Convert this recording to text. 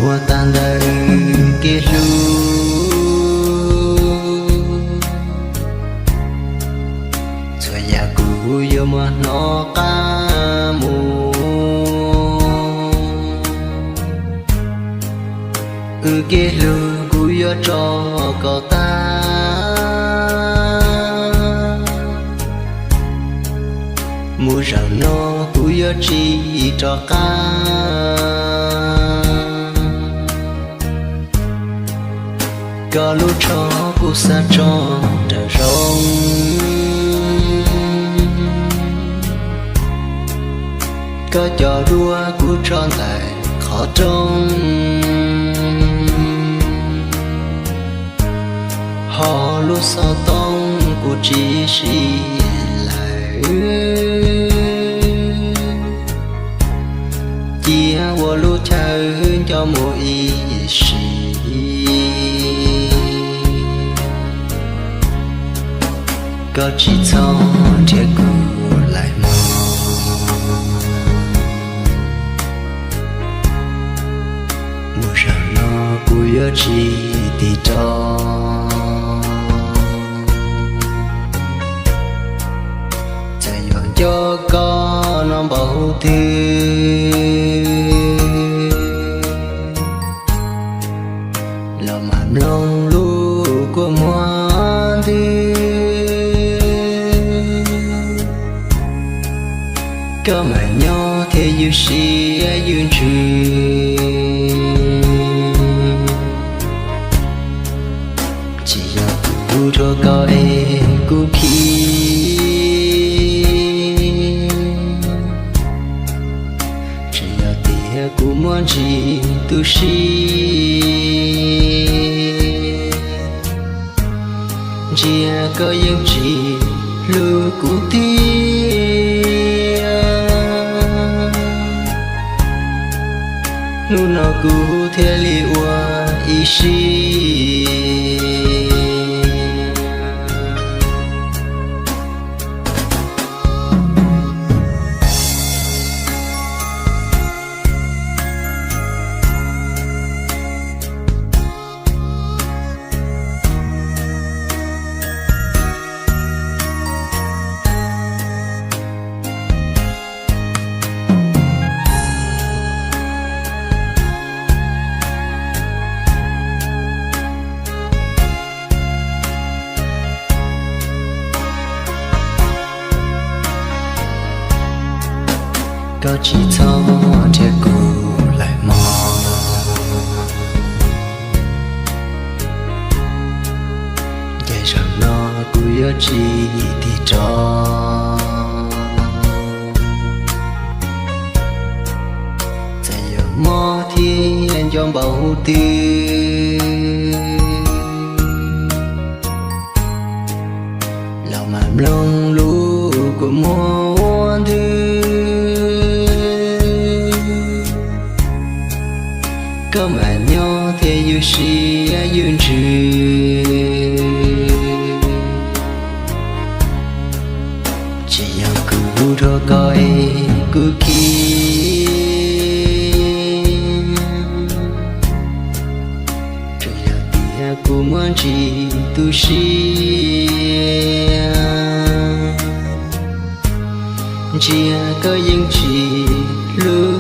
Muaj tag ntawm kev hlub, txhua yam kuv yuav muab hnov qab mus. Wb kev hlub kuv yuav tso kom tag, mus zaum no kuv yuav tsis rov qab. Koj lub tsho kuv xav tso nram zoov, koj cov duab kuv tso ntawm qhov rooj, ho lub xov tooj kuv tsis siv lawm. Cia ua lub chaw nco mus ib sim, koj tsis txhob nrhiav kuv lawm mog. Mus zaum no kuv yuav tsis tig rov. Txawm yuav nco koj no npaum twg los mam mloog lub kua muag ntws. Koj mam nyob thiab ywj siab ywj ntsws, tsis yog kuv rhuav koj es kuv khib. Tsis yog tias kuv muaj ntsis tu siab, ntsia koj yeej tsis hlub kuv tiag. Hnub no kuv thiaj li ua ib sim. Koj tsis txhob nrhiav kuv lawm mog. Ces zaum no kuv yuav tsis tig rov. Txawm yuav mob thiab nco npaum twg los mam mloog lub kua muag ntws. Koj mam nyob thiab ywj siab ywj ntsws, tsis yog kuv rhuav koj es kuv khib. Tsuas yog tias kuv muaj ntsis tu siab, ntsia koj yeej tsis hlub